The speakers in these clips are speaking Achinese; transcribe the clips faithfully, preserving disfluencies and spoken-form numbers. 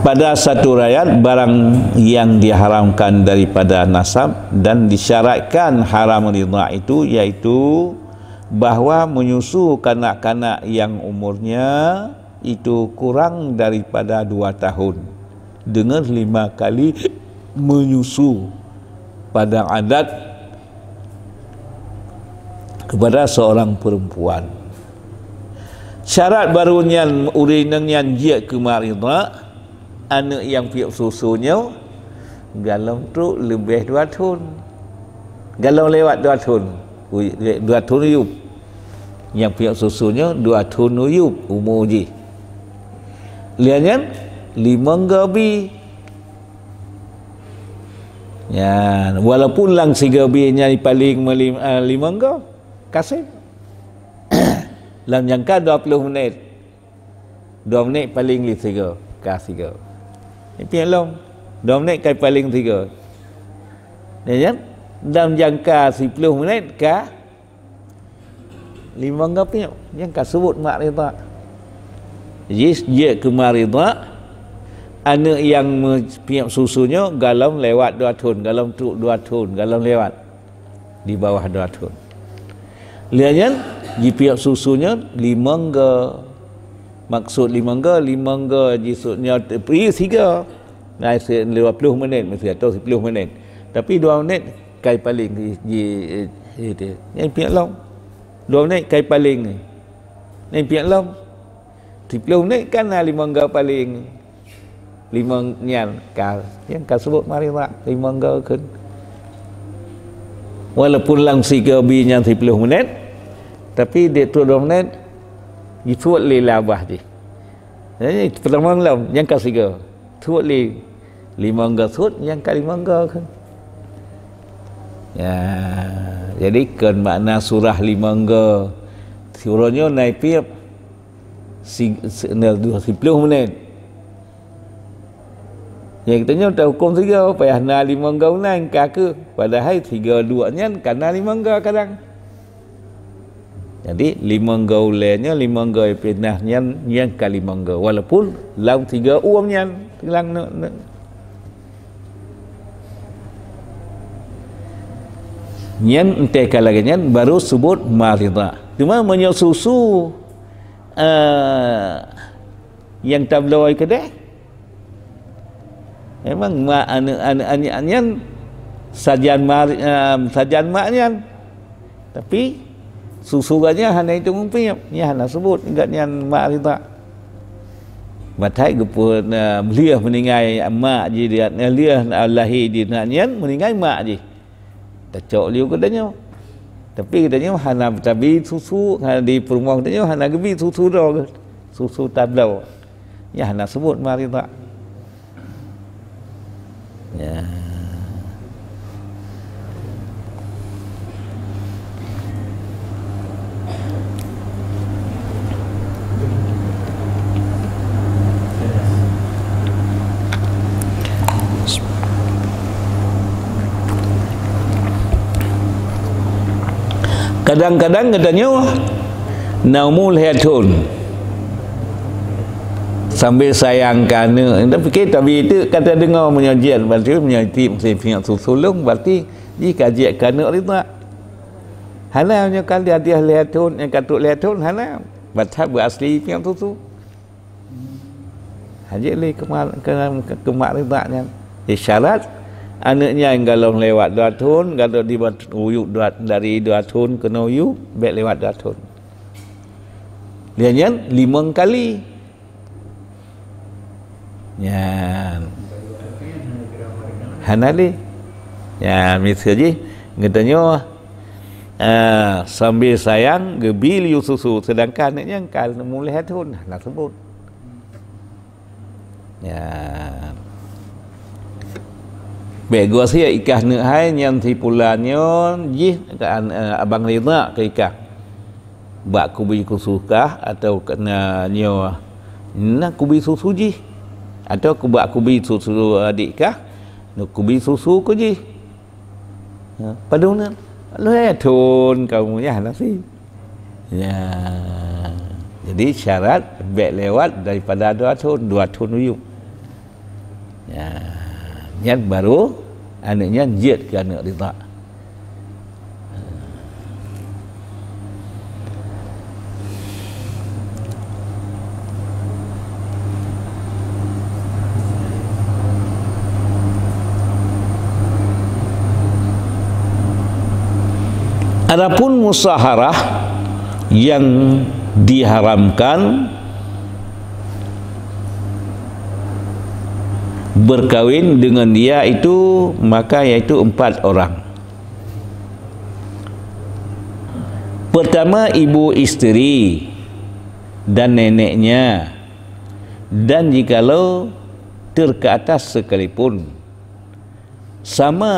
Pada satu riwayat, barang yang diharamkan daripada nasab dan disyaratkan haram ridha itu, yaitu bahwa menyusu kanak-kanak yang umurnya itu kurang daripada dua tahun dengan lima kali menyusu pada adat kepada seorang perempuan. Syarat baru nyan ureuëng nyan jeuet keu mak ridha, aneuëk nyang piep susu nyoe golom trok leubeh dua thon. Golom lewat dua thon, u-, dua thon u yup. Nyang piep susu nyoe dua thon u yup umu jih. Lheueh nyan limong goe bi. Nyan, walaupun lam sigoe bi nyan paléng meulim-, eh, limong goe, ka sép. Lam jangka dua ploh menit. Dua menit paléng lé sigoe, ka sigoe. Nyan piep lom. Dua menit ka paléng sigoe. Ya kan? Dalam jangka siploh menit ka limong goe piep. Nyang ka seubut mak ridha. Jih jeuet keu mak ridha, aneuëk nyang meupiep susu nyoe golom lewat dua thon, golom trok dua thon, golom lewat. Di bawah dua thon. Lheueh nyan, jipiep susu nyan limong goe. Maksud limong goe, limong goe jisut nyoe teupri sigoe. Ngai se-, dua ploh menit meusti atau siploh menit. Tapi dua menit kai paléng ji, ji, ji, ji, nyang piep lom. Dua menit kai paléng ni. Nyang piep lom. Siploh menit kan na limong goe paléng. Limong nyan ka, nyang ka seubut mak ridha, limong goe kheun. Walaupun lam sigoe bi nyan siploh menit, tapi di trok dua menit, jisuet lé lam babah jih. Jadi, peutamong lom, nyang ka sigoe. Suet lé, limong goe suet, nyang ka limong goe kheun. Ya, jadi kon makna surah limong goe. Surah nyoe na piep. Si, si, na dua siploh menit. Nyang geutanyoe tahukôm sigoe, payah na limong goe nan ka keuh. Padahai sigoe duek nyan ka na limong goe kadang. Jadi, limong goe ulée nyoe, limong goe pinah nyan, nyan ka limong goe. Walaupun lam sigoe uem nyan, silang ne, ne. Nyan entée ka lagée nyan, baru seubut mak ridha. Cuma meunyoe susu, eh, nyang tabloe keudeh. Memang mak aneuëk, aneuëk, aneuëk nyan sajan ma-, eh, sajan mak nyan. Tapi susu gobnyan hana itu mupiep, nyan hana seubut gobnyan mak ridha. Matai geupeu, eh, lheueh meuninggai mak jih, dia, eh, lheueh lahé di nak nyan meuninggai mak jih. Tacok liu geutanyoe. Tapi geutanyoe hana tabi susu, hana di peurumoh geutanyoe hana geubi susu droe geuh. Susu tabloe. Nyan hana seubut mak ridha. Ya. Kadang-kadang geutanyoe na umu lhée thon. Sambil sayang keu aneuëk, tapi tabi itu kata deungoe meunyoe jieb, berarti meunyoe tieb meusti piep susu lôn, berarti jih ka jieb keu aneuëk ridha. Hana nyoe ka lheueh lhée thon, nyang ka trok lhée thon, hana. Batat beuasli piep susu. Hana lé keumat, keumat ridha nyan. Jadi syarat aneuëk nyan golom lewat dua thon, golom di bawah u yup dua, dari dua thon keunoe u yup, bék lewat dua thon. Lheueh nyan limong kali. Nyan. Hana lé. Nyan, miseue jih, geutanyoe, ah, sambil sayang geubi liu susu, seudangkan nyan ka mulai thon, hana seubut. Nyan. Bék geuwasiet ikah neuhai nyan si pulan nyoe jih keu an-, eh, abang ridha keu ikah. Bak kubi susu kah atau keu na nyoe na kubi susu jih. Atau keu bak kubi susu adik kah, na kubi susu keu jih. Ya, padum nan. Lhée thon kamu ya nasi. Ya. Jadi syarat bék lewat daripada dua thon, dua thon u yup. Ya, nyan baru aneuk nyan jeuet keu aneuk ridha. Adapun musaharah yang diharamkan, berkawin dengan dia itu, maka yaitu empat orang. Pertama, ibu isteri dan neneknya, dan jikalau terkaatas sekalipun, sama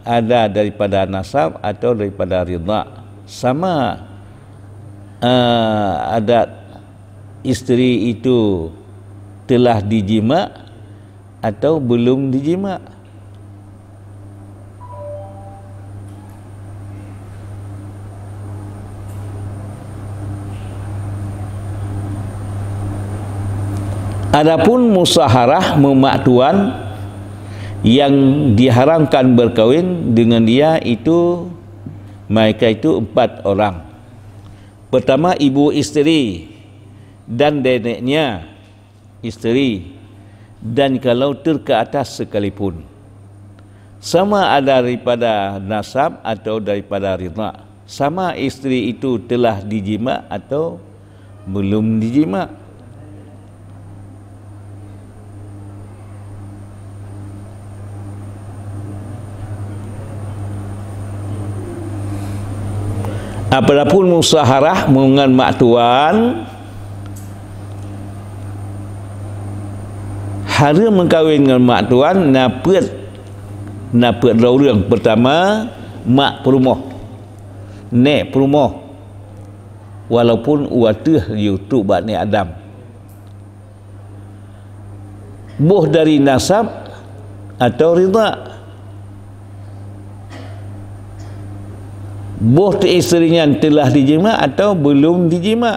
ada daripada nasab atau daripada ridha, sama, eh, ada isteri itu telah dijima atau belum dijima. Adapun musaharah, memak tuan, yang diharamkan berkawin dengan dia itu, mereka itu empat orang. Pertama, ibu isteri dan neneknya isteri, dan kalau terkaatas sekalipun, sama ada daripada nasab atau daripada ridha, sama isteri itu telah dijima atau belum dijima. Adapun musaharah ngon mak tuan, hareuem meukawen ngon mak tuan, na peuet, na peuet droe ureuëng. Pertama, mak peurumoh, nek peurumoh, walaupun u ateueh yue trok bak nek Adam. Boh dari nasab atau ridha. Boh isteri nyan telah dijima atau belum dijima.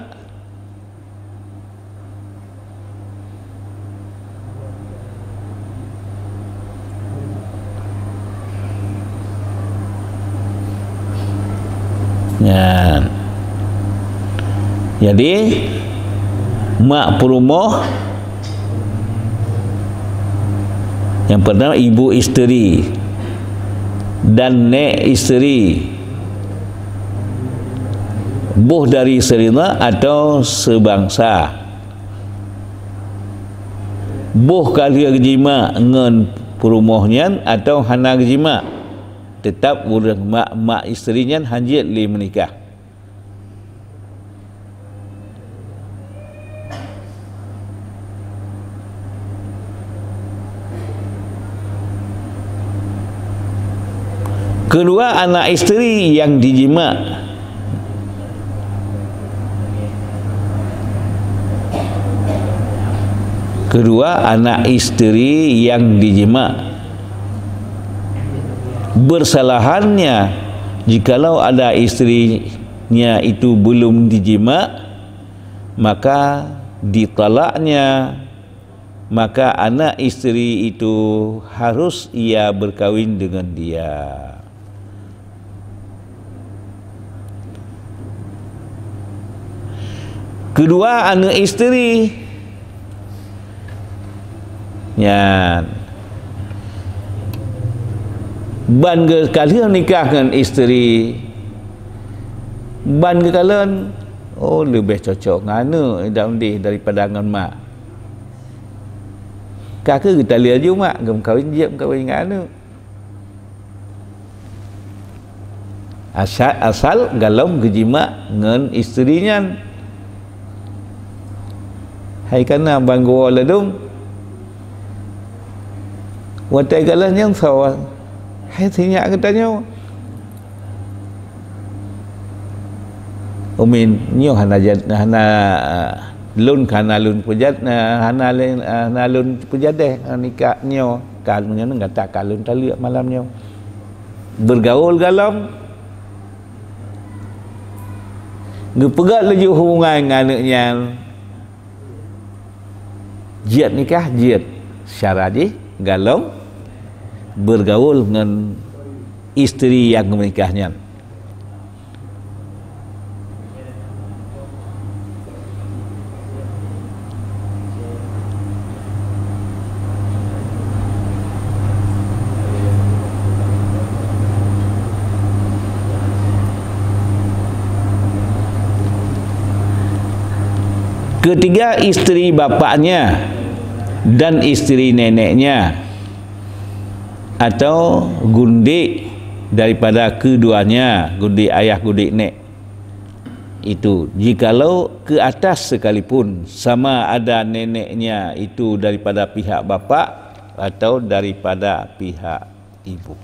Nyan. Jadi, mak peurumoh, yang pertama ibu isteri dan nek isteri, boh dari seridha atau sebangsa. Boh ka lheueh geujima ngon peurumoh nyan atau hana geujima, teutap ureuëng mak, mak isteri nyan hanjeuet lé meunikah. Kedua, anak isteri yang dijima. Kedua, anak isteri yang dijima. Bersalahannya, jikalau ada istrinya itu belum dijima, maka ditalaknya, maka anak isteri itu harus ia berkawin dengan dia. Kedua, aneuk isteri nyan, ban geukalon nikah ngon isteri, ban geukalon, oh, leubeh cocok ngon aneuk idap udeh daripada ngon mak. Ka keuh geutaleueng aju mak, geumeukawen jeuet meukawen ngon aneuk. Asal, asal galom geujimak ngon isteri nyan. Hai kana banggoe ladum. Watée galom nyang sawa, hai sinyak geutanyoe. Umin, nyoe hana jat, hana, lôn hana lôn peujat, hana lé-, hana lôn peujadeh nikah nyoe. Ka meunyoe gata ka lôn taleuek malam nyoe. Bergaul galom, geupeugét laju hubungan ngon aneuk nyan. Jeuet nikah, jeuet. Syarat jih galong, bergaul ngon isteri nyang meunikah nyan. Ketiga, isteri bapaknya dan isteri neneknya, atau gundik daripada keduanya, gundik ayah, gundik nek. Itu jikalau ke atas sekalipun, sama ada neneknya itu daripada pihak bapak atau daripada pihak ibu.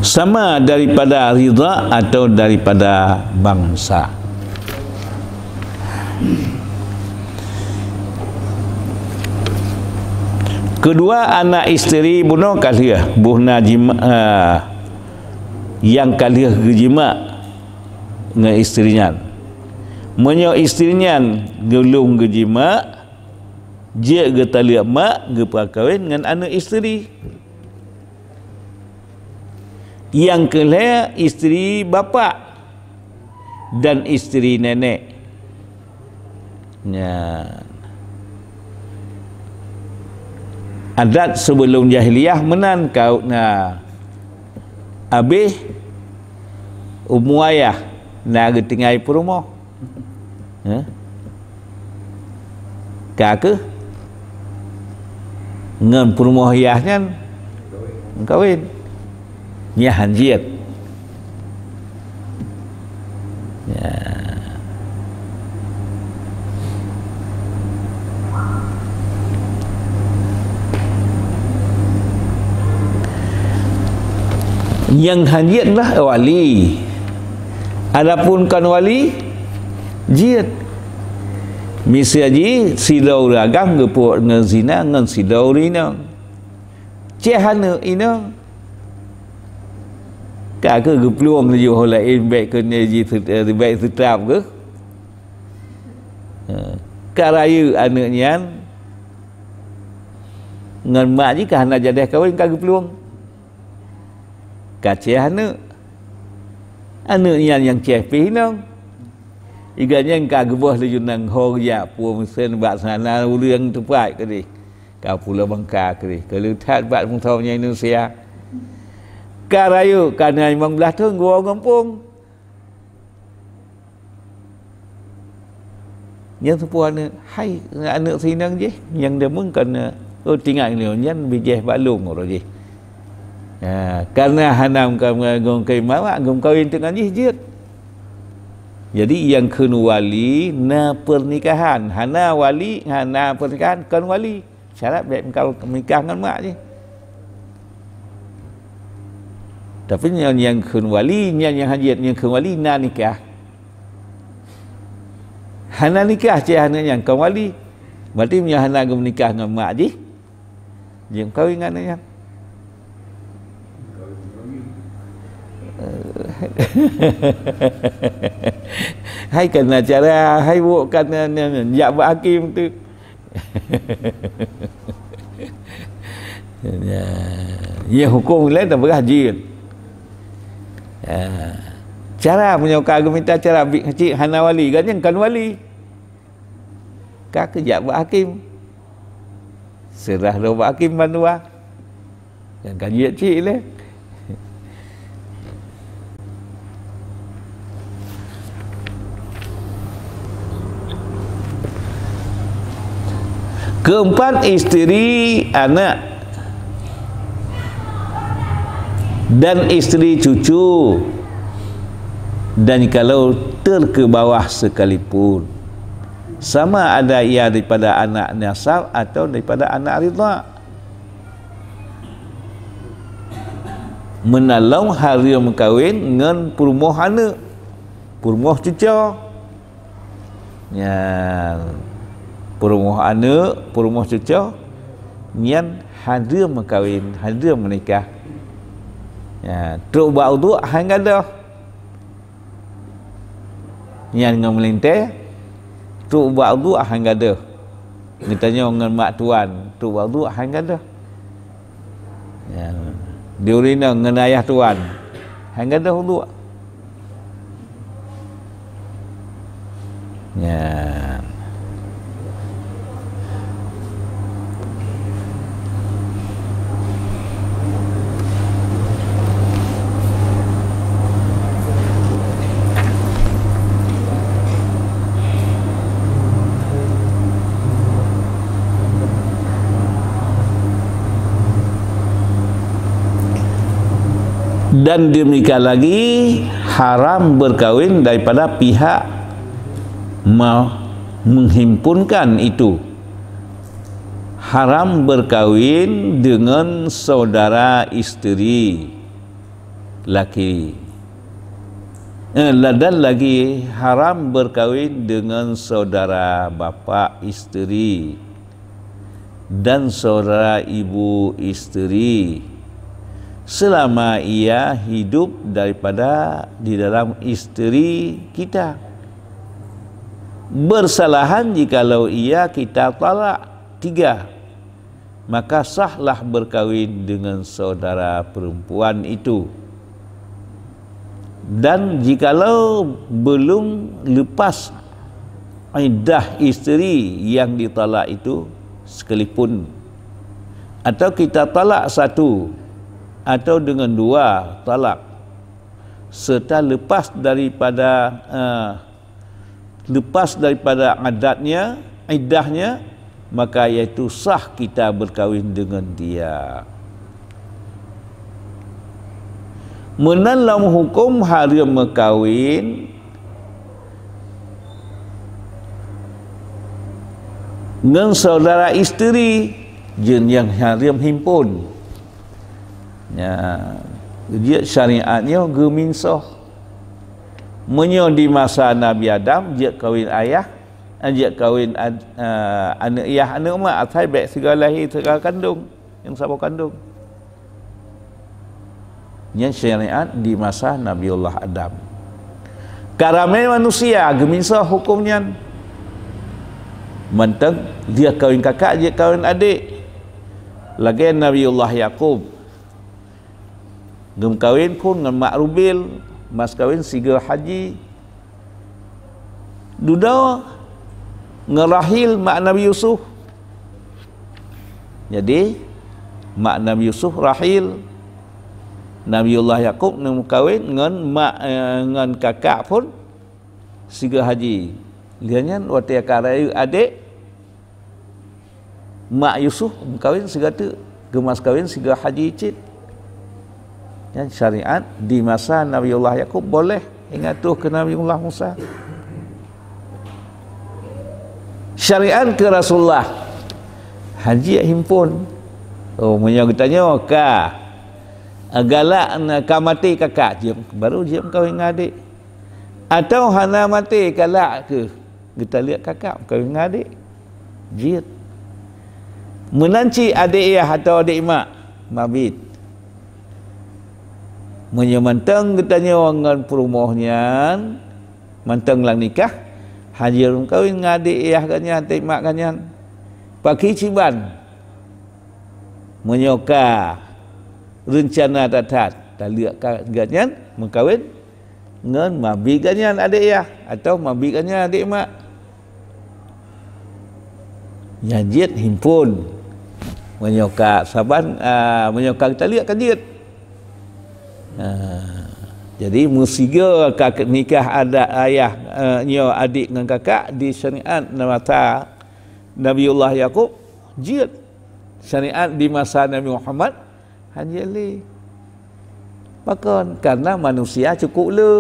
Sama daripada ridha atau daripada bangsa. Kedua anak isteri bunoe ka lheueh, buhna jima-, ah, nyang ka lheueh geujimak ngon isteri nyan. Meunyoe isteri nyan geulong geujimak, jeuet geutaleuek mak, geupeukawen ngon aneuk isteri. Nyang keu lhée isteri bapak dan isteri nenek. Nyan. Adat seubeulom jahiliyah meunan, ka na abéh umu ayah na geutinggai peurumoh. Hah? Ka keuh ngon peurumoh yah nyan meukawen. Nyan han jeuet. Ya. Nyang han jeuet lah wali. Adapun kon wali, jeuet. Miseue jih sidroe ureuëng agam geupeubuet ngon zina ngon sidroe ureuëng inong. Ceh aneuk inong. Ka keuh geuplueng laju ho laén, bék keuneuk jih, bék teutab keuh. Ha, ka rayeuk aneuk nyan ngon mak jih ka hana jadeh kawen, ka geuplueng. Ka ceh aneuk. Aneuk nyan nyang ceh pih inong. Iga nyan ka geuboh laju nang ho geujak puwoe meusen bak sana ureuëng teupat keudeh. Ka pulo bangka keudeh. Ka leutat bak meusawa nyan Indonesia. Ka rayeuk ka na limong blaih thon geuwoe gampông. Nyang seupôt aneuk, hai aneuk sinong jih, nyang deungon ka na, oh, tinggai lé nyan bijéh bak lôn uroe jih. Ha, kareuna hana meukawén ngon keu mawak, geumeukawen teuk ngon jih jeuet. Jadi, nyang kheun wali na pernikahan, hana wali, hana pernikahan, kon wali. Syarat bék meuka-, meukah ngon mak jih. Tapi nyan nyang kheun wali, nyan nyang han jeuet, nyang kheun wali na nikah. Hana nikah cit aneuk nyan kon wali. Berarti meunyoe hana geumeunikah ngon mak jih, jeuet kawen ngon aneuk nyan. Hai kana cara, hai wok kana nyan, jak bak hakim tu. Ya, ya huköm laén tapeugah jeuet. Ya. Cara meunyoe ka geumita cara biet keuchik hana wali, gobnyan kon wali. Ka keu jak bak hakim. Seurah droe bak hakim bandua. Nyang ka jeuet cit lé. Keempat, isteri, anak, dan isteri cucu, dan kalau terkebawah sekalipun, sama ada ia daripada anak nasab atau daripada anak ridha. Meunan lom hareuem kawen ngon peurumoh aneuk, peurumoh cuco. Nyan, peurumoh aneuk, peurumoh cuco, Nyan hareuem meukawen, hareuem meunikah. Ya, trok bak uduk han gadôh. Nyan ngon meulintèe, trok bak uduk han gadôh. Geutanyoe ngon mak tuan, trok bak uduk han gadôh. Ya. Di ureueng inong ngon ayah tuan, han gadôh uduk. Ya. Dan demikian lagi, haram berkawin daripada pihak me-, menghimpunkan itu. Haram berkawin dengan saudara isteri laki. Eh, la-, dan lagi haram berkawin dengan saudara bapak isteri dan saudara ibu isteri selama ia hidup daripada di dalam isteri kita. Bersalahan jikalau ia kita talak tiga, maka sahlah berkawin dengan saudara perempuan itu. Dan jikalau belum lepas iddah isteri yang ditalak itu sekalipun, atau kita talak satu atau dengan dua talak, serta lepas daripada, eh, lepas daripada adatnya, iddahnya, maka yaitu sah kita berkawin dengan dia. Meunan lam huköm hareuem meukawen ngon saudara isteri, jeuet nyang hareuem himpon. Ya, jeuet syariat nyoe geuminsoh. Meunyoe di masa Nabi Adam, jeuet kawin ayah, eh, jeuet kawin ad-, eh, aneuk yah, aneuk mak, asai bèk sigoe lahé sigoe kandông, nyang saboh kandông. Nyan syariat di masa Nabiullah Adam. Ka ramé manusia geuminsoh huköm nyan. Mantong, jeuet kawin kakak, jeuet kawin adék. Lagèe Nabiullah Yakub. Geumeukawen phon ngon mak Rubil, mas kawen sigoe haji. Dudoe ngon Rahil, mak Nabi Yusuf. Jadi, mak Nabi Yusuf Rahil. Nabiullah Yakub neumeukawen ngon mak, eh, ngon kakak phon sigoe haji. Lheueh nyan watèe ka rayeuk adék, mak Yusuf meukawen sigoe teuk, geumas kawen sigoe haji cit. Nyan syariat di masa Nabiullah Yakub boleh, ingat troh keu Nabiullah Musa. Syariat keu Rasulullah, han jeuet himpon. Oh, meunyoe geutanyoe ka galak na ka maté kakak, jeuet, baru jeuet meukawen ngon adék. Atau hana maté, galak keuh, geutaleuek kakak meukawen ngon adék. Jeuet. Meunan cit adék yah atau adék mak, mabit. Meunyoe mantong geutanyoe ngon peurumoh nyan, mantong lam nikah, han jeuet meukawen ngon adék yah geuh nyan, adék mak geuh nyan. Pakri cit ban. Meunyoe ka reuncana that-that, taleuek ka geuh nyan meukawen ngon mabit geuh nyan adék yah, atau mabit geuh nyan adék mak. Nyan jeuet himpon. Meunyoe ka saban, a, meunyoe ka geutaleuek ka jeuet. A, jadi meusigoe ka nikah adat ayah, a, nyoe adék ngon kakak di syariat masa Nabiullah Yakub jeuet. Syariat di masa Nabi Muhammad han jeuet lé. Pakon? Karena manusia cukup le.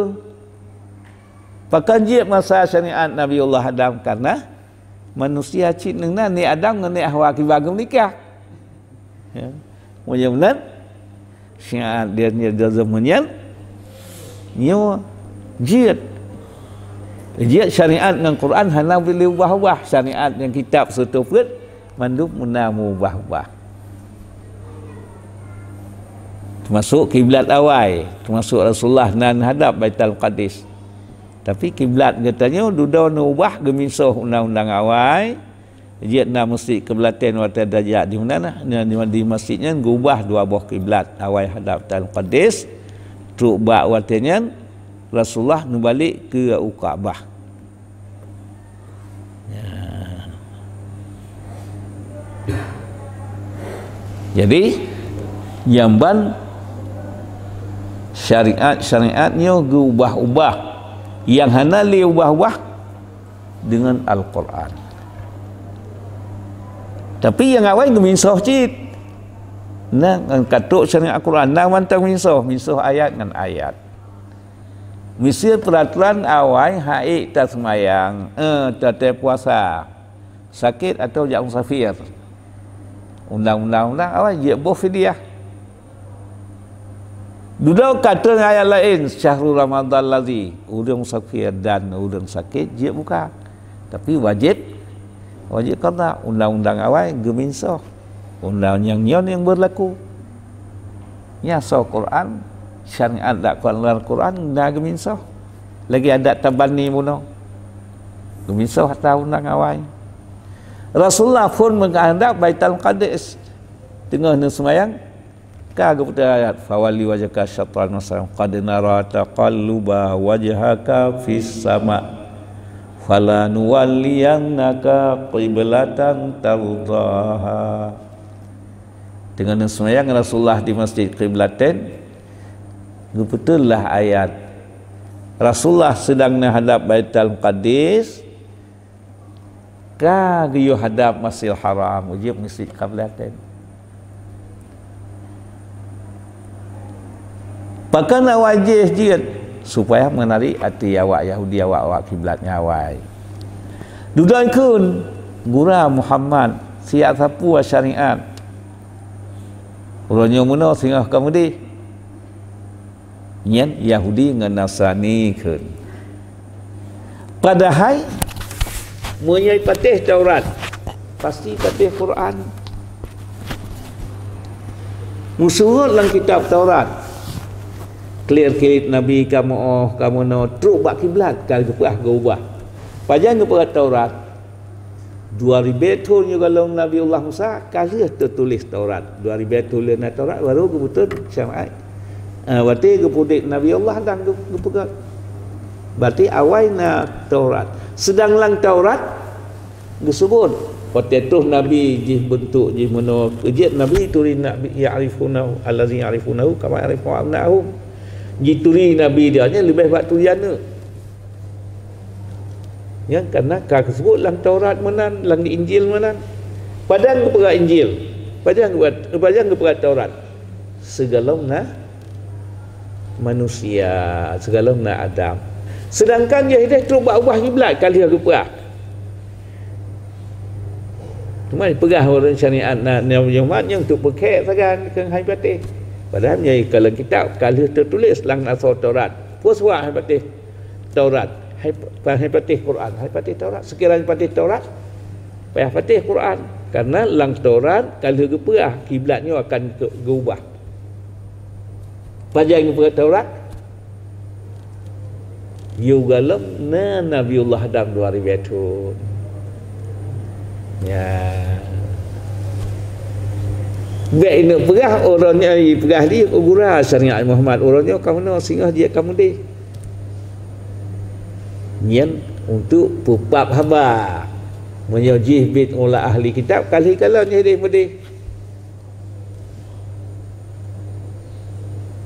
Pakon jeuet masa syariat Nabiullah Adam? Karena manusia cit nyan na, Nabi Adam ngon Nabi Hawa kiban geumeunikah. Ya. Meunyoe meunan, syariat di, di, di zaman nyan, nyoe jeuet. Jeuet syariat ngon Quran hana boleh ubah-ubah. Syariat nyang kitab Sutoh Peuet mandum meunan meuubah-ubah. Teumasok kiblat awai, teumasok Rasulullah na hadab Baitul Maqdis. Tapi kiblat geutanyoe dudoe neuubah geuminsoh undang-undang awai, jeuet na meuseujid kiblaten watée tajak di meunan, na di, di meuseujid nyan geuubah dua boh kiblat, awai hadab Baitul Maqdis, trok bak watée nyan Rasulullah neubalek keu u Ka'bah. Ya. Jadi, nyang ban syariat-syariat nyoe geuubah-ubah. Nyang hana lé ubah-ubah deungon Al-Quran. Tapi nyang awai geuminsoh cit. Nah, ngon katok syariat Al-Quran, nah mantong minsoh, minsoh ayat ngon ayat. Miseue peuraturan awai haiek taseumayang, eh, tateue puasa, sakét atawa jak musafir. Undang-undang awai jeuet boh fidyah. Dudoe ka treun ayat laén, "Syahru Ramadhan ladzi," ureuëng musafir dan ureuëng sakét jeuet buka. Tapi wajéb, wajéb qadha. Undang-undang awai geuminsoh. Undang nyang nyoe nyang beurlaku. Nyan soe Quran, syariat dak kuat lam Quran na geuminsoh. Lagi adat tabani bunoe. Geuminsoh ata undang awai. Rasulullah phon meukehendak Baitul Maqdis. Teungoh neuseumayang, ka geupeutrang ayat, "Fawalli wajhaka syatral masjidil haram, qad nara taqalluba wajhika fis sama, fala nuwalliyannaka qiblatan tardaha." Teungoh neuseumayang Rasulullah di Masjid Qiblatain, geupeuteulah ayat. Rasulullah seudang neuhadab Baitul Maqdis, ka geuyue hadab Masjidil Haram, ujeut Masjid Qiblatain. Pakon awai jih jeuet? Supaya meunarik até awak Yahudi, awak-awak kiblat nyan awai. Dudoe kheun, "Gura Muhammad, siat sapeue syariat? Uroe nyoe meunoe singoh ka meudeh." Nyan Yahudi ngon Nasrani kheun. Padahai meunyoe patéh Taurat, pasti patéh Quran. Meusurat lam kitab Taurat, klir-klir Nabi ka meuoh, ka meunoe, trok bak kiblat ka geupeugah geuubah. Pajan geupeugah Taurat? Dua ribée thon nyoe gohlom Nabi Allah Musa ka lheueh teutuléh Taurat. Dua ribée thon lheueh na Taurat, baru geubeutôi syariat. Ah, watée geupeudeh Nabi Allah dan geu-, geupeugah. Berarti awai na Taurat. Seudang lam Taurat geuseubut, watée troh Nabi jih beuntuk jih meunoe, keujeuet Nabi turi Nabi ya'rifuna allazi ya'rifunahu kama ya'rifu abna'ahum. Jituri Nabi dia nyan leubeh bak turi aneuëk. Nyan karena ka geuseubut lam Taurat meunan, lam Injil meunan. Pajan geupeugah Injil, pajan geupeugah, pajan geupeugah Taurat. Sigohlom na manusia, sigohlom na Adam. Seudangkan Yahudi trok bak ubah kiblat ka lheueh geupeugah. Cuma peugah ureuëng syariat na, na Muhammad nyang untuk peukhek sagan keu hai patéh. Padahai meunyoe ka lam kitab ka lheueh teutuléh lam asoe Taurat. Peue surat hai patéh Taurat, hai, hai patéh Quran, hai patéh Taurat. Seukira patéh Taurat, payah patéh Quran. Karena lam Taurat ka lheueh geupeugah kiblat nyoe akan geu-, geuubah. Pajan geupeugah Taurat? Yue gohlom na Nabiullah Adam dua ribée thon. Ya. Bék inong peugah, uroe nyoe peugah di gura syariat Muhammad, uroe nyoe ka meunoe singoh jeuet ka meudeh. Nyan untuk peupab haba. Meunyoe jih bit ulah ahli kitab, ka lheueh kalon jih deh meudeh.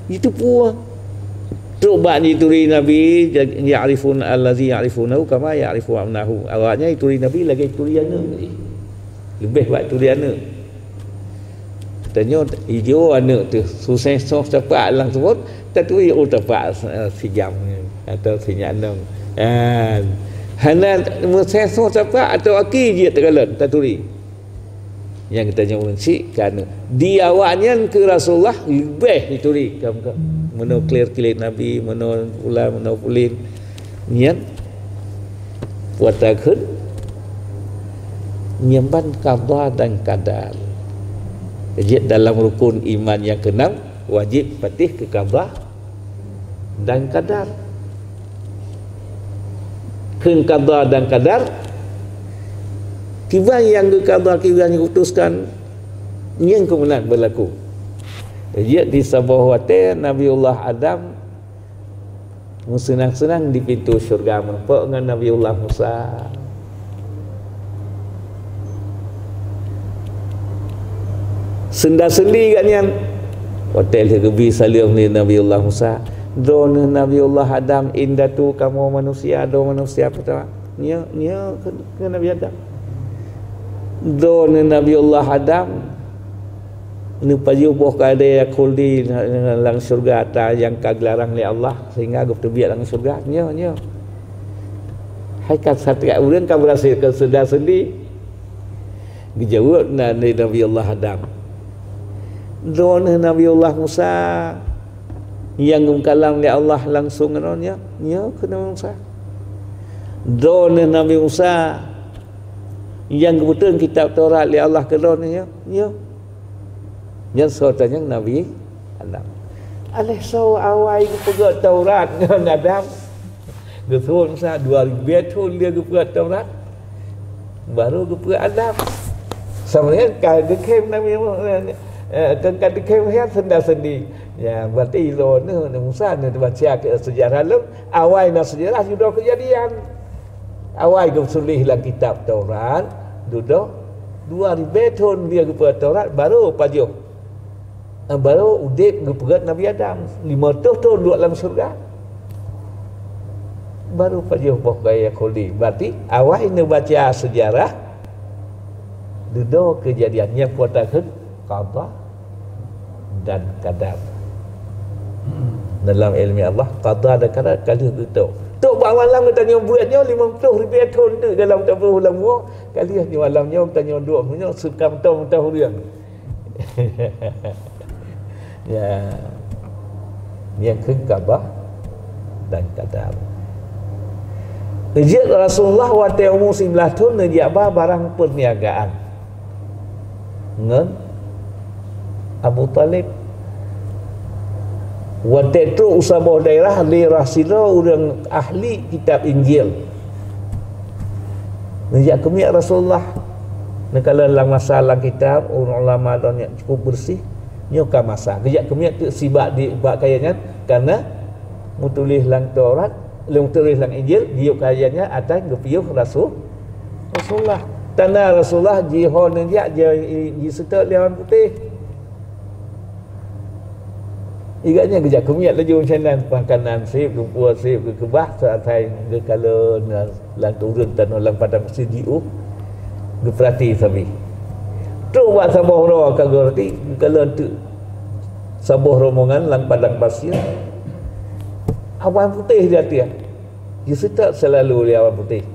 Jiteupeue. Trok bak jituri Nabi, ya'rifun allazi ya'rifunahu kama ya'rifu abna'ahum. Awaknyan jituri Nabi lagée jituri aneuëk. Leubeh bak turi aneuëk. Tanyoe ijo aneuëk teuh, susah soh tapak langsung taturi, oh, tapak, eh, si Jam atau si Nyak Nong. Ah, hana meusah soh tapak atau aki jeuet teukalon taturi. Nyang geutanyoe ureuëng syiek ka aneuëk. Di awaknyan keu Rasulullah leubeh jituri, ka, ka. Meunoe klir-klir Nabi, meunoe pula, meunoe pulin. Nyan, peue takheun, nyan ban qada dan qadar. Jeuet dalam rukun iman nyang keunam, Wajéb patéh keu qada dan qadar. Kheun qada dan qadar, kiban nyang geuqada, kiban nyang geuputuskan, nyan keuh meunan beulaku. Jeuet di saboh watée Nabiullah Adam meuseunang-seunang di pintoe syeuruga meurumpok ngon Nabiullah Musa. Seunda-seundi gobnyan. Watée lheueh geubi saleuem lé Nabiullah Musa, "Droeneuh Nabiullah Adam, indatu kamoe manusia, droe manusia peutama." Nyoe, nyoe keu, keu Nabi Adam. "Droeneuh Nabiullah Adam, neupajoh boh keuadaan khuldi lam syeuruga ata nyang ka geularang lé Allah, sehingga geupeuteubiet lam syeuruga." Nyoe, nyoe. Hai ka satiap ureuëng ka beurasai keu seunda-seundi. Geujaweueb na lé Nabi Allah Adam, "Droeneuh Nabi Allah Musa nyang geumeukalam lé Allah langsong ngon droeneuh, nyoe keu Nabi Musa. Droeneuh Nabi Musa nyang geubeuteun kitab Taurat lé Allah keu droeneuh, nyoe, nyoe." Nyan soe tanyong Nabi Adam. Alah soe awai geupeugét Taurat ngon Adam? Geusuet Musa dua ribée thon lé geupeugét Taurat, baru geupeugét Adam. Sama dengan ka geukheun Nabi Mu-, eh, ka, ka geukheun nyan seunda-seundi. Ya, berarti droeneuh Musa neubaca keu seujarah lom, awai na seujarah dudoe keujadian. Awai geutuléh lam kitab Taurat, dudoe dua ribée thon lé geupeugét Taurat, baru pajoh. Baru udeb geupeugét Nabi Adam, lima reutôh thon duek lam syeuruga. Baru pajoh boh keuadaan khuldi. Berarti awai neubaca seujarah dudoe keujadian nyang peue takheun qada dan qadar. Dalam ilmu Allah, qada dan qadar ka lheueh geutok. Tok bak malam geutanyoe buet nyoe lima ploh ribée thon teuk dalam tuboh lam woe, ka lheueh nyoe malam nyoe geutanyoe duek meunyoe seuka mantong-mantong ureuëng. Ya. Nyang kheun qada dan qadar. Neujak Rasulullah watée umu siblaih thon neujak ba barang perniagaan ngon Abu Talib. Watée trok u saboh daerah lé rah sidroe ureuëng ahli kitab Injil. Neujak keumiet Rasulullah. Neukalon lam masa lam kitab, ureuëng ulama dan nyang cukup beureuséh. Nyoe ka masa. Geujak keumiet teuk sibak di bak kaya nyan, karena meutuléh lam Taurat, lé meutuléh lam Injil, geuyue kaya nyan atra geupiôh Rasul, Rasulullah. Tanda Rasulullah jihôi neujak, ji-, jiseutôt lé awan putéh. Igat nyan geujak keumiet laju macam nan, pangkanan seb, lumpur seb, geukeubah, seuasai geukalon lam turun tanoh lam padang pasir jiôh, geupeurati sabe. Trok bak saboh uroe ka geupeurati, geukalon teuk saboh rombongan lam padang pasir. Awan putéh di ateueh. Jiseutôt seulalu lé awan putéh.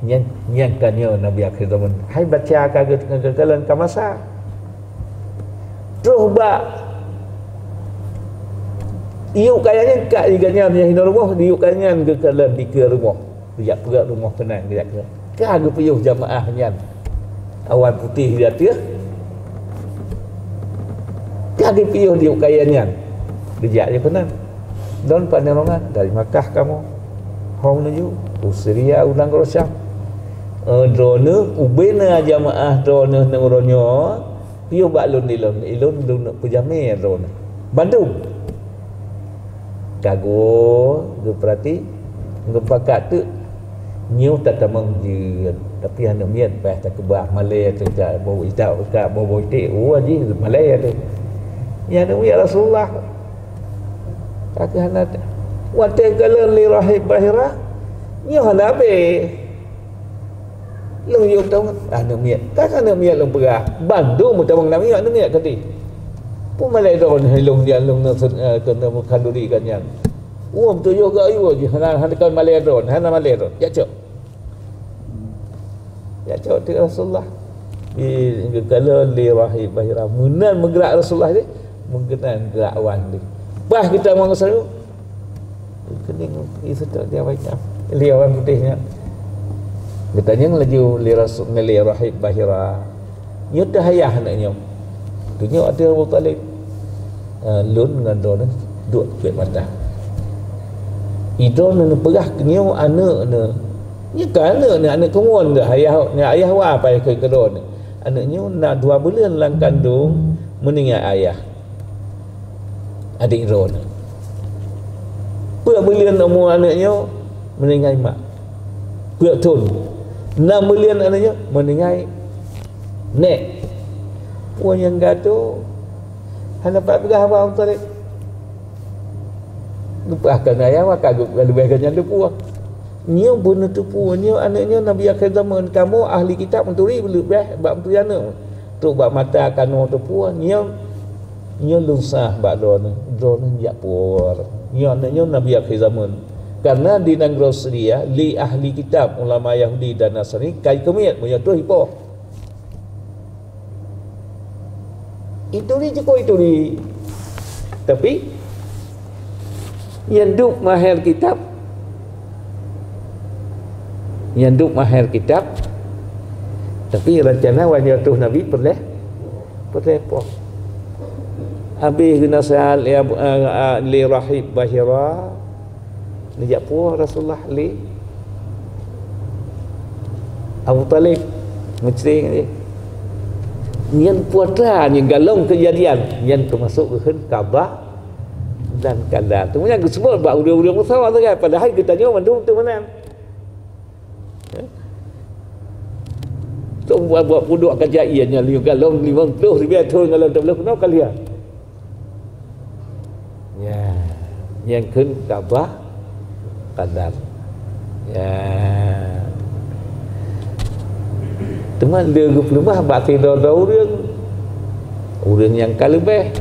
Nyan, nyan ka nyoe Nabi akhé zaman. Hai baca ka geukalon ka masa. Troh bak iyup kaya nyan, ka iga nyan nyang hinoe rumoh, iyup kaya nyan geukalon dikeue rumoh. Geujak peugét rumoh keunan, geujak peugét. Ka geupiôh jamaah nyan. Awan putéh di ateueh. Ka geupiôh di ukaya nyan. Geujak je keunan. Don panerongan dari Makkah kamoe. Hong nuju u Syria u nanggroe Syam. Eh, droeneuh ubena jamaah droeneuh nanggroe nyoe. Piôh bak lôn ilôn, ilôn lôn peujamé droeneuh. Bandum. Ka geupeurati, geupakat teuk nyoe tatamong jeuet, tapi aneuk miet paih takeubah malée teuh ka boh ita ka boh-boh iték, oh jih malée teuh. Nyan aneuk miet Rasulullah. Ka keuh hana teuh. Watée kalon lé Rahib Bahira, nyoe hana abée. Lôn yue tamong aneuk miet. Ka aneuk miet lôn peugah, bandum meutamong aneuk miet, aneuk miet ka di. Peue malée droeneuh lôn nyan lôn khanduri gobnyan. Uem tujoh gayue jih hana, hana kon malée droeneuh, hana malée droeneuh. Jak cok. Jak cok teuk Rasulullah. Di geukalon lé Rahib Bahira. Meunan meugrak Rasulullah deh. Meunan geurak wan deh. Bah geutamong salu. Keuning iseutôt dia baca. Lé awan putéh nyan. Geutanyong laju lé Rasul, lé Rahib Bahira. Nyoe teuh ayah aneuk nyoe. Tunyok ateueh Abu Talib. Eh, lôn ngon droeneuh duek peuet mata. Idroeneuh neupeugah keu nyoe aneuëk neuh. Nyoe ka aneuëk neuh, aneuëk keumuen deuh, ayah, nyoe ayah wa pai keu keudroe neuh. Aneuëk nyoe na dua buleuen lam kandong, meuninggai ayah. Adék droeneuh. Peuet buleuen umu aneuëk nyoe, meuninggai mak. Peuet thon. Nam buleuen aneuëk nyoe, meuninggai nék. Peue nyang gadoh? Hana pat peugah haba Abu Thalib. Geupeugah keu ayah, maka geupeugah leubeh geuh nyan teupeue. Nyoe beuneuteupue, nyoe aneuëk nyoe Nabi akhé zaman, kamoe ahli kitab meuturi leubeh bak meuturi aneuëk. Trok bak mata kanoe teupeue, nyoe, nyoe lôn sah bak droeneuh, droeneuh jak puwoe. Nyoe aneuëk nyoe Nabi akhé zaman. Karena di nanggroe Syria, lé ahli kitab, ulama Yahudi dan Nasrani, ka jikeumiet, meunyoe troh jipoh. Ituri cukôp ituri. Tapi, nyang duek mahé kitab, nyang duek mahé kitab, tapi rencana watée troh Nabi peureulée, peureulée poh. Habéh geunaseuhat lé Abu, eh, eh, lé Rahib Bahira, neujak puwoe Rasulullah lé Abu Thalib, meucre ngon jih. Nyan putra nyang galom keujadian, nyan teumasok geukheun qada dan qadar. Teuma nyan geuseubut bak ureuëng-ureuëng Musa sagai, padahai geutanyoe mandum teuk meunan. Tok buat-buat pudok kaca ié nyan lheueh galom limong ploh ribèe thon galom tabloh keunoe ka lheueh. Ya, nyang kheun qada qadar. Ya. Teuma lé geupeuleumah bak sidroe-droe ureuëng, ureuëng nyang ka leubeh.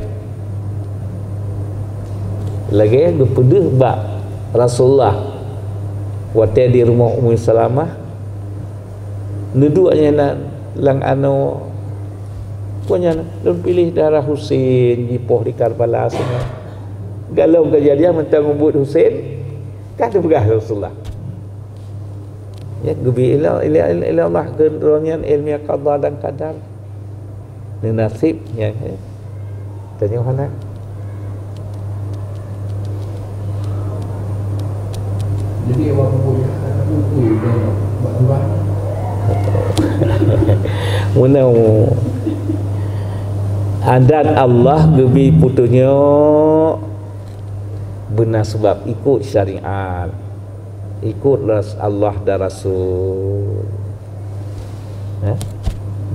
Lagée geupeudeuh bak Rasulullah watée di rumoh Ummu Salamah, neuduek nyan lam anoe. Peue nyan, lôn piléh darah Husein jipoh di Karbala singoh. Galom keujadian mantong mubuet Husein, ka teupeugah Rasulullah. Ya, geubi ila, ila, ila, ila Allah keu droe nyan ilmu qada dan qadar. Neunaseb nyan, ya. Tanyoe hana. Jadi, awak pun ya, tak pun tu, dan bak Tuhan. Meunan, adat Allah geubi peutunyok beuna sebab ikot syariat. Ikot ras-, Allah dan Rasul. Eh?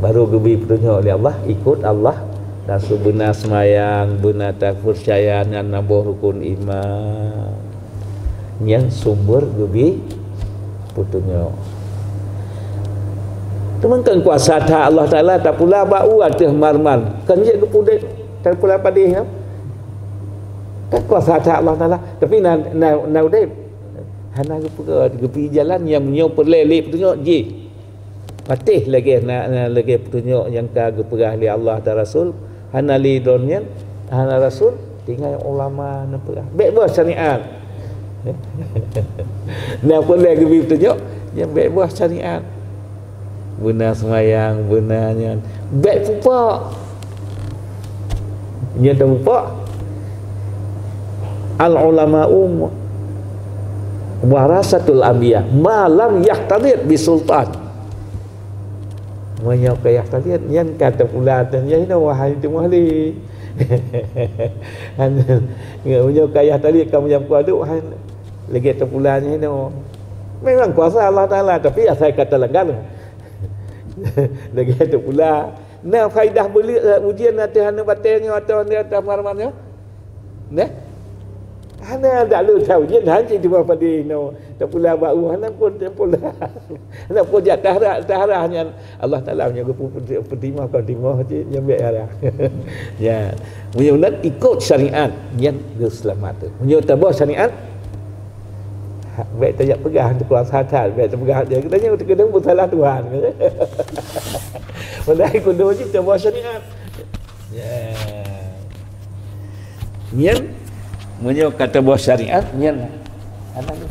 Baru geubi peutunyok lé Allah, ikot Allah, Rasul, beuna seumayang, beuna tapeucaya nyan saboh rukun iman. Nyan sumber geubi peutunyok. Teuma kan kuasa that Allah Taala tapula bak u ateueh marmar. Kan jeuet geupudek tapula padeh nyan. Kan kuasa that Allah Taala. Tapi na, na, na udeb. Hana geupeugah, geupi jalan nyang nyoe peureulée lé peutunyok jih. Patéh lagée na, na lagée peutunyok nyang ka geupeugah lé Allah dan Rasul, hana lé droe nyan, hana Rasul, tinggai ulama neupeugah. Bék boh syariat. Na peureulée geubi peutunyok, nyan bék boh syariat. Beuna seumayang, beuna nyan. Bék pupok. Nyan teupupok. Al ulama'u warasatul anbiya, ma lam yakhtalid bi sultan. Meunyoe ka yakhtalid, nyan ka teupula dan jai nyoe, wahai teungku ahli. Meunyoe ka yakhtalid, ka meujam kuaduk, wahai lagée teupula jai nyoe. Memang kuasa Allah Taala, tapi asai ka teulanggar. Lagée teupula. Na faidah beuleuk, eh, ujeuen ateueh aneuk batée nyoe atau aneuk ateueh marmar nyoe? Nah. Hana dak lôn sa ujeuen, han cit teuma padé nyoe. Teupula bak u, hana pun teupula. Hana pun jak taharah, taharah nyan. Allah Taala meunyoe geupeu-, peutimah kon timoh cit, nyan bék harah. Ya. Meunyoe nan ikot syariat, nyan geuseulamat tu. Meunyoe taboh syariat, Ha, bék tajak peugah tu kuasa that, bék tapeugah dia. Kita nyoe kadang peusalah Tuhan. Padahai kudu cit taboh syariat. Ya. Nyan, meunyoe ka taboh syariat, nyan. Anak ni.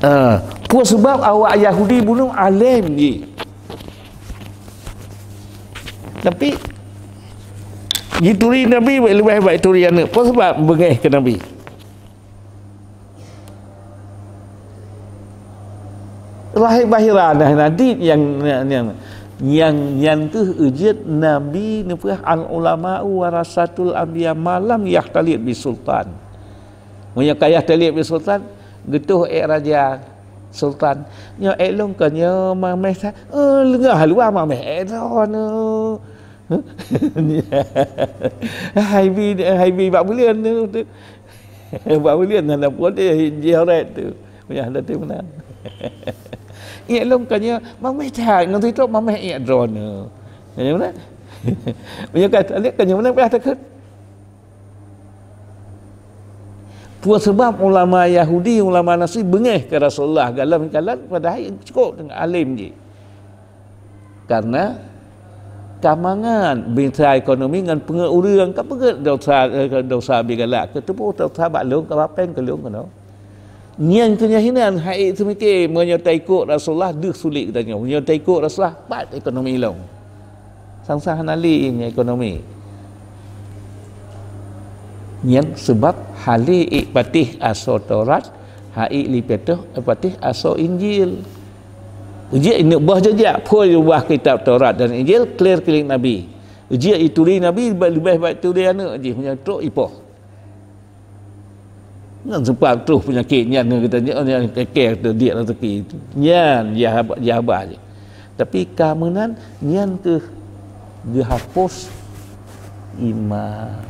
Ah, peue sebab awak Yahudi bunoe além jih? Tapi jituri Nabi leubeh baik turi aneuëk. Peue sabab beungéh keu Nabi? Lahé bahira nah, nah dit nyang, nyang, nyang, nyang nyan keuh ujeuet Nabi neupeugah, "Al ulama'u warasatul anbiya ma lam yakhtalit bisultan." Meunyoe ka yakhtalit bisultan, geutoh ék raja sultan. Nyoe ék lôn kon nyoe mameh sa, eh, leungah luwa mameh ék droeneuh. Hai bi, hai bi bak buleuen tu. Bak buleuen hana pun dia jih oret tu. Payah dah tu meunan. Iya lom kan ya, mameh that ngon sitok mameh iya droeneuh. Ya meunan. Punya kata lihat kan yang mana payah takut. Peue sabab ulama Yahudi, ulama Nasrani beungéh keu Rasulullah dalam jalan padahai cukup dengan alim jih. Karena kamangan bisa ekonomi ngon peungeuet ureuëng ka peugét dosa, eh, dosa bi galak keu tuboh dosa bak lôn ka bapeng keu lôn keunoe. Nyan keuh nyan hinan hai seumiké meunyoe taikot Rasulullah deuh sulit geutanyoe. Meunyoe taikot Rasulullah pat ekonomi lôn. Sang-sang hana lé nyan ekonomi. Nyan sebab hale ék patéh asoe Taurat, hai lipetoh patéh asoe Injil. Ujek inok boh jejak phôi ubah kitab Taurat dan Injil clear klik Nabi. Ujek ituri Nabi leubeh baik turi aneuk jih meunyoe trok ipoh. Nyan sebab troh peunyakét nyan ngon geutanyoe nyan kekeh teudiek rezeki. Nyan jahabah, jahabah jih. Tapi ka meunan nyan keuh geuhapus iman.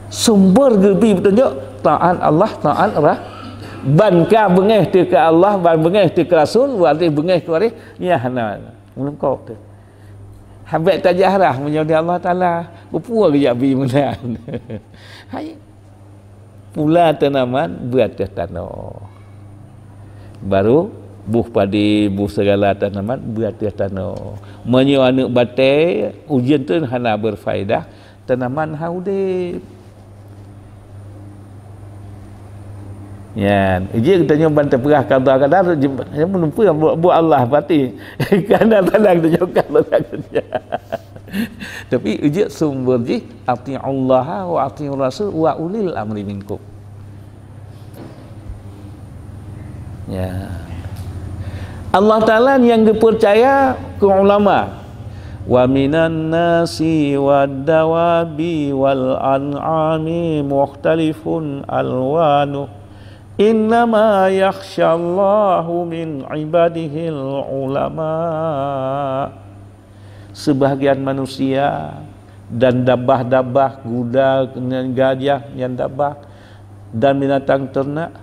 Sumber geubi peutunjuk taat Allah, taat rah. Ban ka beungéh teuka Allah, ban beungéh teuka Rasul, waréh beungéh keu waréh, nyan hana. Meulengkop tu. Habék tajak arah meunyoe di Allah Taala, geupeue geujak bi meunan. Hai. Pula tanaman beuateueh tanoh. Baru buh padi, buh segala tanaman beuateueh tanoh. Meunyoe aneuk batée, ujeuen tu hana berfaedah, tanaman hana udeb. Nyan, ijih geutanyoe ban teupeugah qada qadar, meunumpeue buet, buet Allah pati. Kadang-kadang geutanyoe qada qadar. Tapi ijih sumber jih, "Atiullaha wa atiur rasul wa ulil amri minkum." Ya. Allah Taala nyang geupeucaya keu ulama. "Wa minan nasi wad dawabi wal an'ami mukhtalifun alwanu. Innama yakhshallahu min ibadihil ulama." Sebahagian manusia dan dabah-dabah, guda, gajah nyang dabah, dan binatang ternak,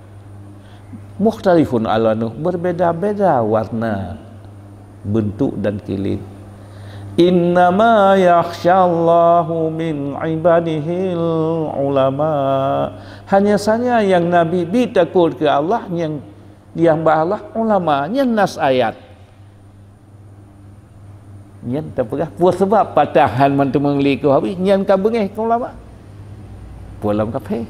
mukhtalifun alwanuh, berbeda-beda warna, bentuk dan kilid. Innama yakhshallahu min ibadihil ulama. Hanya saja yang Nabi bi takut ke Allah, yang, yang Allah ulama, nyan nas ayat. Nyan tapeugah peue sabab patahan mantong meungli keu habéh, nyan ka beungéh keu ulama. Peue lom kafé.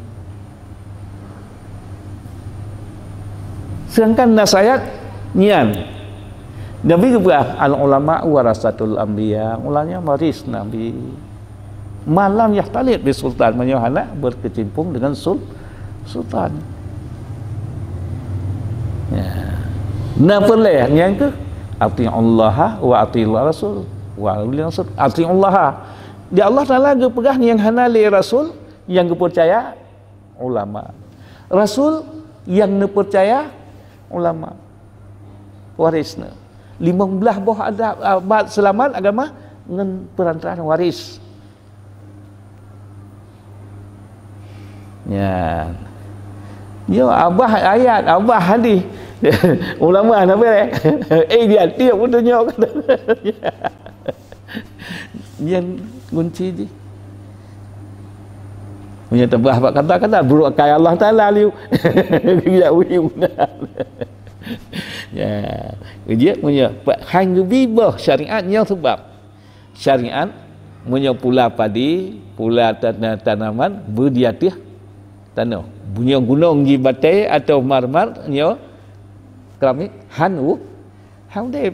Sedangkan nas ayat nyan Nabi geupeugah, "Al ulama warasatul anbiya." Ulama waris Nabi. Malam yahtalit bi sultan, meunyoe hana berkecimpung dengan sul-, sultan. Ya. Nah, peureulée nyang keuh, "Atiullaha wa atiur rasul wa ulil amri." Atiullaha. Di Allah Taala geupeugah nyang hana lé rasul nyang geupeucaya ulama. Rasul nyang neupeucaya ulama. Warisna. Limong blaih boh ada-, abad seulamat agama ngon peurantaraan waris. Nyan. Yo, abah ayat, abah hadis. Ulama hana béré. Eh, dia tiok pun tunjuk. Nyan kunci jih. Meunyoe tabah bak kata-kata, buruk akai Allah Taala liu. Geujak uji meunan. Ya, ujian meunyoe han geubi boh syariat nyoe sebab. Syariat, meunyoe pula padi, pula tana-, tanaman, beu di ateueh tanoh. Meunyoe gunong jibatée atau marmar, nyoe keramik, han u-, han udeb.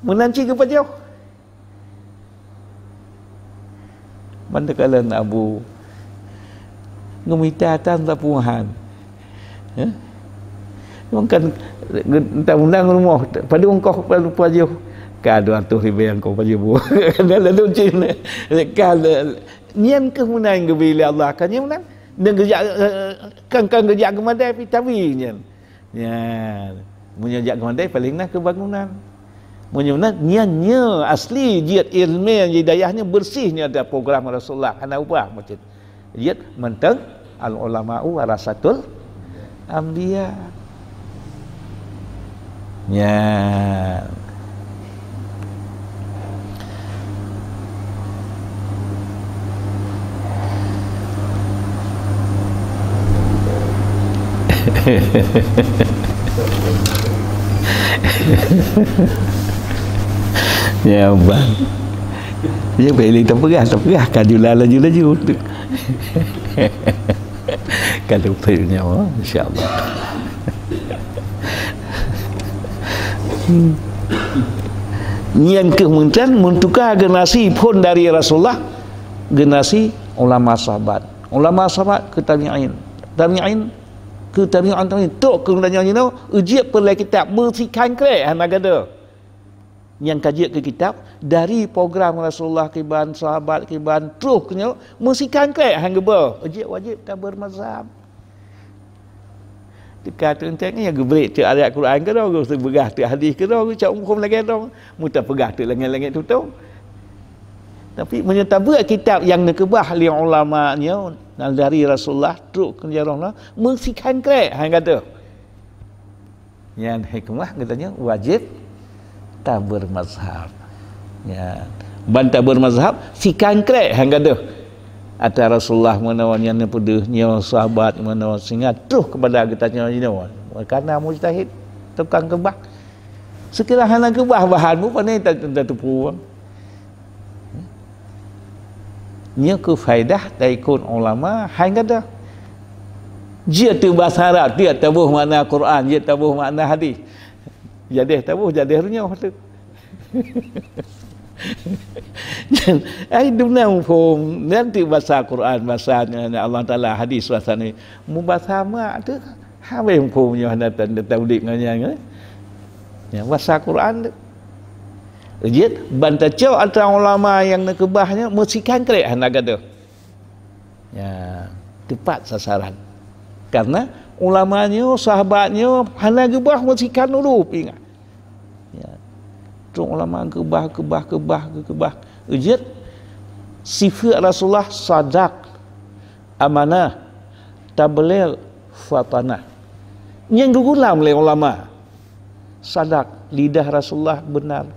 Meunan cit geupajoh. Ban takalon Abu, geumita tan sapeue han. Heh? Memang kan, entah undang rumoh, padum koh pajoh. Ka dua ratus ribèe nyang koh pajoh bu. Kan lalu cit. Ka, nyan keuh meunan geubri lé Allah. Ka nyan meunan. Dan geujak, eh, kan, kan geujak geumadai pih tabi nyan. Nyan. Meunyoe jak geumadai, paléng na keu bangunan. Meunyoe na, nyan nyoe asli jeuet ilmu hidayah nyoe beureuséh nyoe ada program Rasulullah, hana ubah meucit. Jeuet mantong al-ulama'u warasatul anbiya. Nyan. Ya, bang. Ya, bèk lé tapeugah, tapeugah ka jula laju-laju. Ka lupa nyawa, insya-Allah. Nyan keuh meunan meutuka generasi phon dari Rasulullah, generasi ulama sahabat. Ulama sahabat keu tabi'in. Tabi'in keu tabi'in, tabi'in. Trok keu geutanyoe jinoe, ujieb peulai kitab, meusikan krek hana gadoh. Nyang ka jeuet keu kitab, dari program Rasulullah kiban, sahabat kiban, troh keu nyoe, meusikan krek han geuboh. Jeuet wajéb tabeurmazhab. Teuka teuntèe nyan geubrek teuk ayat Quran keudroe, geupeugah teuk hadis keudroe, geucok muphom lagèe droe, meutapeugah teuk langèt-langèt tutong. Tapi meunyoe tabeuet kitab nyang neukeubah lé ulama nyoe, dari Rasulullah, trok keu jaroe nyoe, meusikan krek han gadoh. Nyan hikmah geutanyoe wajéb tabeurmazhab. Nyan. Ban tabeurmazhab, sikan krek han gadoh. Ata Rasulullah meunoe nyan neupeudeuh, nyoe sahabat meunoe, sehingga troh keupada geutanyoe jinoe. Karena mujtahid, tukang keubah. Seukira hana keubah bahan, bukon pane ta-, ta-, tateupeue. Nyoe keuh faedah taikot ulama han gadoh. Jeuet teuk basa Arab, jeuet taboh makna Quran, jeuet taboh makna hadis. Jadeh taboh, jadeh runyuh teuk. Ai dum na muphom, nyan teuk basa Quran, basa Allah Taala, hadis basa ni. Mubasa mak teuk, habéh muphom nyoe hana tan-, tan udép ngon nyan, eh. Nyan basa Quran teuk. Jeuet ban tacok atra ulama nyang neukeubah nyoe meusikan krek hana gadoh. Ya, teupat sasaran. Karena ulama nyoe, sahabat nyoe hana geubah meusikan ureuëng ingat. Ya. Trok ulama geubah, geubah, geubah, geubah. Jeuet sifat Rasulullah sadaq, amanah, tabligh, fatanah. Nyang geugulam lé ulama. Sadaq, lidah Rasulullah benar.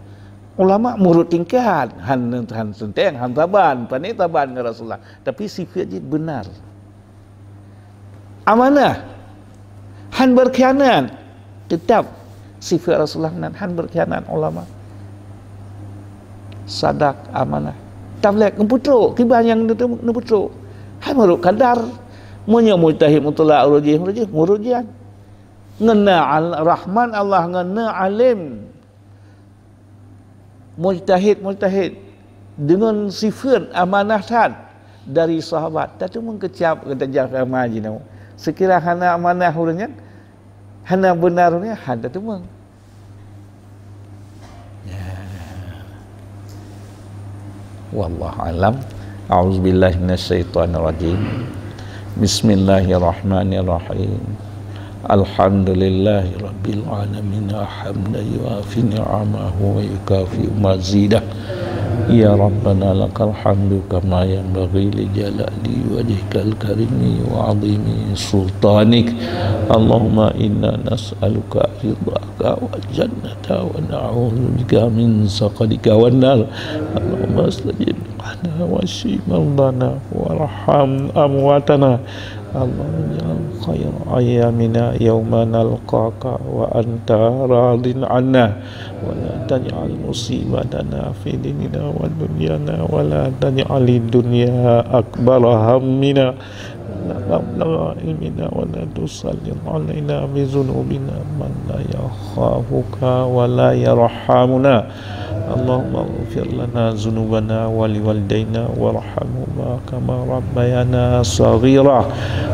Ulama meurot tingkat, han, han teuntèe, han saban, pane saban ngon Rasulullah. Tapi sifat jih benar. Amanah, han berkhianat. Tetap sifat Rasulullah nan han berkhianat ulama. Sadaq, amanah. Tabligh, neupeutrok, kiban nyang neupeutrok. Han meurot kadar. Meunyoe mujtahid mutlak ureuëng jih, ureuëng jih, ureuëng jih. Ngon na al-, rahmat Allah, ngon na alim. Mujtahid, mujtahid. Deungon sifat amanah that dari sahabat. Tateumeung keucap geutanyoe ramai jinoe. Seukira hana amanah ureuëng nyan, hana benar ureuëng nyan, han tateumeung. Ya. Wallahu alam. A'udzubillahi minasyaitonirrajim. Bismillahirrahmanirrahim. Alhamdulillahi rabbil alamin. Hamdan yuwafi ni'amahu wa yukafi'u mazidah. Ya Rabbana lakal hamdu kama yanbaghi li jalali wajhikal karimi wa azimi sultanik. Allahumma inna nas'aluka ridhaka wal jannata wa na'udzubika min sakhatika wan nar. Allahumma astajib lana wa shfi mardana warham amwatana. Allahumma ij'al khaira ayyamina yauma nalqaka wa anta radin anna. Wa la taj'al musibatana fi dinina wa dunyana wa la taj'alid dunya akbara hammina. مبلغ علمنا ولا تسلط علينا بذنوبنا من لا يخافك ولا يرحمنا. اللهم اغفر لنا ذنوبنا ولوالدينا وارحمهما كما ربيانا صغيرا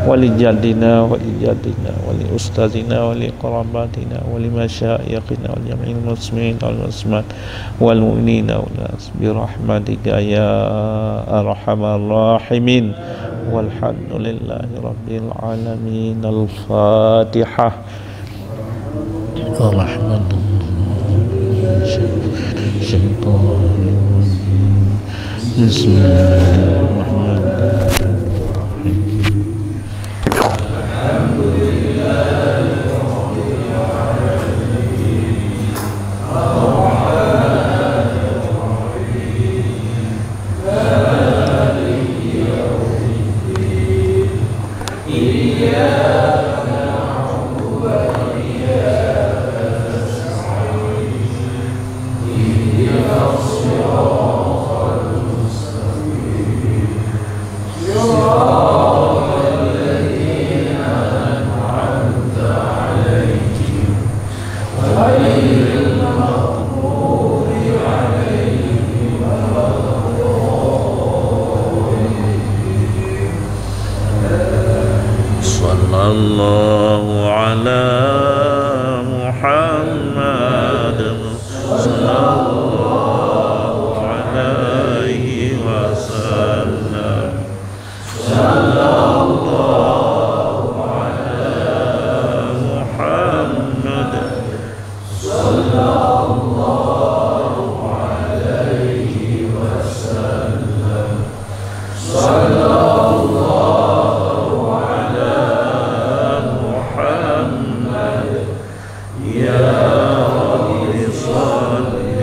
ولجدنا ولجدتنا ولأستاذنا ولقراباتنا ولمشايخنا ولجميع المسلمين والمسلمات والمؤمنين والمؤمنات برحمتك يا أرحم الراحمين. والحمد لله رب العالمين. الفاتحة. الرحمن الرحيم. بسم الله الرحمن الرحيم. صلى الله على محمد. صلى الله عليه وسلم. صلى الله على محمد. صلى الله عليه وسلم. صلى الله على محمد. يا رب صل